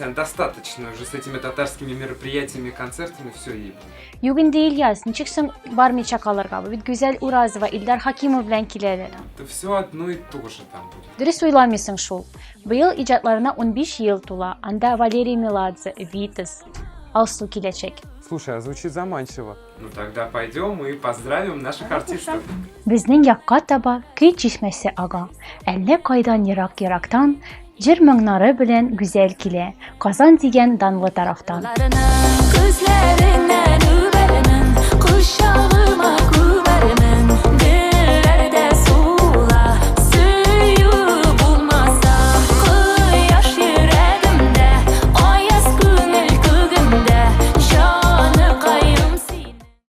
Ләйсән, достаточно уже с этими татарскими мероприятиями, концертами, все ей. Юк инде, Ильяс, ничек соң бармыйча калырга? Бу бит Гүзәл Уразова, Илдар Хакимов белән киләләр. Это все одно и то же там будет. Дөрес уйламыйсың шул. Быел иҗатларына 15 ел тула. Анда Валерий Меладзе, Витас, Алсу киләчәк. Слушай, а звучит заманчиво. Ну тогда пойдем и поздравим наших артистов. Безнең якка таба көй чишмәсе ага. Әллә кайдан ерак-ерактан җыр моңнары белән Гүзәл килә. Казан дигән данлы тарафтан. Күзләреннән үбә.